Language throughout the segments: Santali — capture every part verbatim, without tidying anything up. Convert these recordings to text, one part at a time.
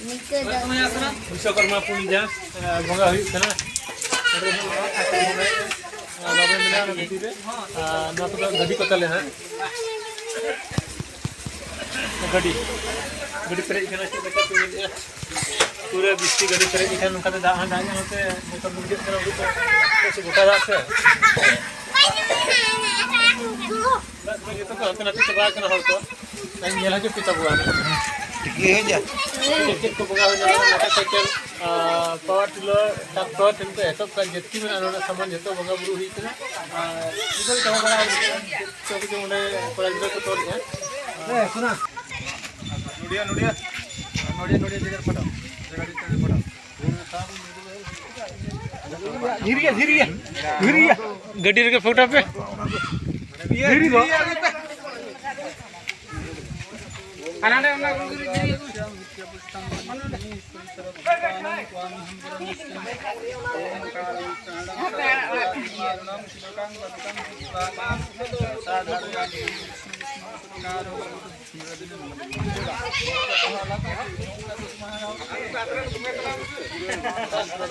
ᱱᱤᱝᱠᱟᱹ ᱫᱚ ᱵᱤᱥᱥᱚᱠᱚᱨᱢᱟ ᱯᱩᱡᱟ ᱵᱚᱸᱜᱟ ᱦᱩᱭᱩᱜ ᱠᱟᱱᱟ᱾ ᱚᱸᱰᱮ ᱫᱚ ᱵᱟᱵᱟ ᱢᱮᱱᱟᱭᱟ ᱚᱱᱟ ᱵᱷᱤᱛᱤᱨ ᱨᱮ᱾ ᱟᱨ ᱱᱚᱣᱟ ᱠᱚᱫᱚ ᱜᱟᱹᱰᱤ ᱠᱚ ᱛᱟᱞᱮ ᱦᱟᱸᱜ᱾ ᱜᱟᱹᱰᱤ ᱜᱟᱹᱰᱤ ᱯᱮᱨᱮᱡ ᱠᱟᱱᱟ᱾ ᱪᱮᱫ ᱞᱮᱠᱟ ᱯᱮ ᱧᱮᱞᱮᱫᱼᱟ? ᱯᱩᱨᱟᱹ ᱵᱤᱥᱛᱤ ᱜᱟᱹᱰᱤ ᱯᱮᱨᱮᱡ ᱞᱮᱠᱷᱟᱱ ᱱᱚᱝᱠᱟᱛᱮ ᱫᱟᱜ ᱦᱚᱸ ᱫᱟᱜ ᱧᱚᱜ ᱛᱮ ᱵᱚᱛᱚᱨ ᱵᱩᱡᱷᱟᱹᱜ ᱠᱟᱱᱟ᱾ ᱩᱰᱩᱠ ᱠᱚ ᱥᱮ ᱜᱚᱴᱟ ᱫᱟᱜ ᱛᱮ ᱫᱟᱜ ᱠᱚ ᱡᱚᱛᱚ ᱠᱚ ᱦᱟᱱᱛᱮ ᱱᱟᱛᱮ ᱪᱟᱵᱟ ᱟᱠᱟᱱᱟ ᱦᱚᱲ ᱠᱚ᱾ ᱧᱮᱞ ᱦᱚᱪᱚ ᱯᱮ ᱛᱟᱵᱚᱣᱟ᱾ ᱴᱷᱤᱠ ᱜᱮ ᱦᱩᱭ ᱡᱟ᱾ ᱪᱮᱫ ᱪᱮᱫ ᱠᱚ ᱵᱚᱸᱜᱟ ᱦᱩᱭ ᱞᱮᱱᱟ? ᱢᱚᱴᱚᱨ ᱥᱟᱭᱠᱮᱞ, ᱟᱨ ᱯᱟᱣᱟᱨ ᱴᱤᱞᱟᱨ, ᱴᱨᱟᱠᱴᱚᱨ ᱴᱷᱮᱱ ᱠᱷᱚᱱ ᱮᱛᱚᱦᱚᱵ ᱠᱟᱛᱮ ᱡᱟᱹᱥᱛᱤ ᱢᱮᱱᱟᱜᱼᱟ ᱱᱚᱰᱮ ᱥᱟᱢᱟᱱ ᱡᱚᱛᱚ ᱵᱚᱸᱜᱟ ᱵᱩᱨᱩ ᱦᱩᱭ ᱠᱟᱱᱟ᱾ ᱟᱨ ᱡᱚᱛᱚ ᱪᱟᱵᱟ ᱵᱟᱲᱟ ᱦᱩᱭ ᱠᱟᱱᱟ᱾ ᱡᱚᱛᱚ ᱠᱤᱪᱷᱩ ᱚᱸᱰᱮ ᱠᱚᱲᱟ ᱜᱤᱫᱽᱨᱟᱹ ᱠᱚ ᱛᱚᱞᱮᱫᱼᱟ᱾ ᱱᱚᱰᱤᱭᱟ, ᱱᱚᱰᱤᱭᱟ, ᱱᱚᱰᱤᱭᱟ, ᱱᱚᱰᱤᱭᱟ ᱡᱟᱭᱜᱟ ᱯᱷᱳᱴᱳ᱾ ᱡᱟᱭᱜᱟ ᱯᱷᱳᱴᱳ᱾ ᱫᱷᱤᱨᱤᱭᱟ, ᱫᱷᱤᱨᱤᱭᱟ, ᱫᱷᱤᱨᱤᱭᱟ᱾ ᱜᱟᱹᱰᱤ ᱨᱮᱜᱮ ᱯᱷᱳᱴᱳ ᱯᱮ᱾ ᱫᱷᱤᱨᱤ ᱫᱚ᱾ ᱦᱟᱱᱟ ᱚᱱᱟ ᱠᱚ ᱫᱷᱤᱨᱤ ᱟᱹᱜᱩᱭ᱾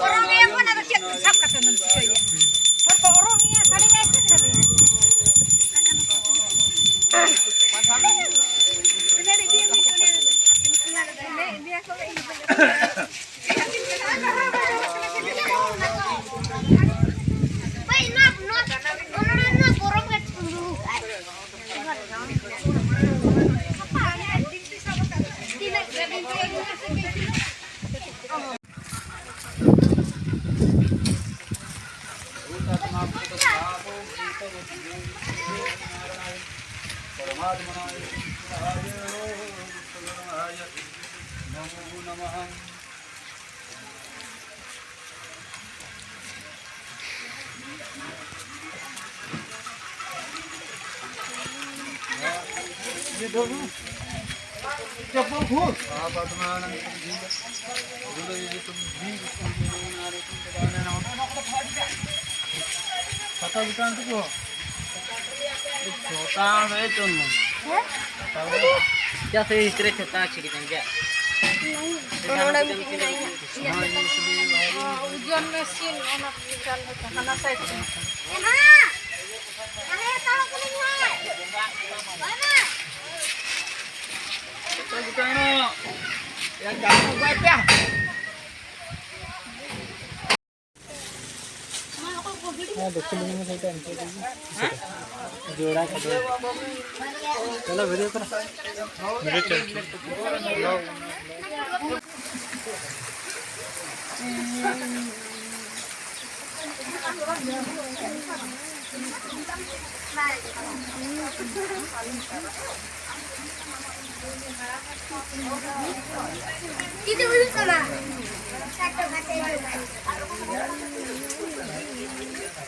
ᱚᱱᱟ ᱫᱚ ᱮᱢᱚᱱ ᱟᱫᱚ ᱪᱮᱫ ᱥᱟᱵ ᱠᱟᱛᱮ ᱫᱚᱢ ᱪᱤᱠᱟᱹᱭᱟ? ᱦᱚᱲ ᱠᱚ ᱚᱨᱚᱝ ᱮᱭᱟ, ᱥᱟᱰᱮᱭᱟ, ᱪᱮᱫ ᱥᱟᱰᱮᱭᱟ? ᱪᱮᱫᱟᱜ ᱥᱮ ᱦᱤᱥᱴᱨᱤ ᱪᱷᱟᱛᱟ ᱪᱷᱤᱲᱤ ᱠᱟᱱ ᱜᱮᱭᱟ᱾ ᱱᱚᱰᱮ ᱢᱤᱫᱴᱤᱡ ᱢᱮᱱᱟᱭᱟ᱾ ᱤᱧᱟᱹᱜ ᱫᱚ ᱳᱡᱚᱱ ᱢᱮᱥᱤᱱ, ᱚᱱᱟ ᱪᱟᱞ ᱞᱮᱠᱟ, ᱦᱟᱱᱟ ᱥᱟᱭᱤᱰ ᱨᱮ᱾ ᱦᱮᱸ, ᱫᱚᱠᱠᱷᱤᱱ ᱞᱤᱝᱜᱚ ᱥᱟᱭᱤᱰ ᱨᱮ ᱮᱱᱛᱮ ᱡᱳᱲᱟ ᱠᱚ ᱫᱚ᱾ ᱪᱚᱞᱚ, ᱵᱷᱤᱰᱤᱭᱳ ᱠᱚᱨᱚ᱾ ᱪᱮᱫ ᱦᱩᱭᱩᱜ ᱠᱟᱱᱟ?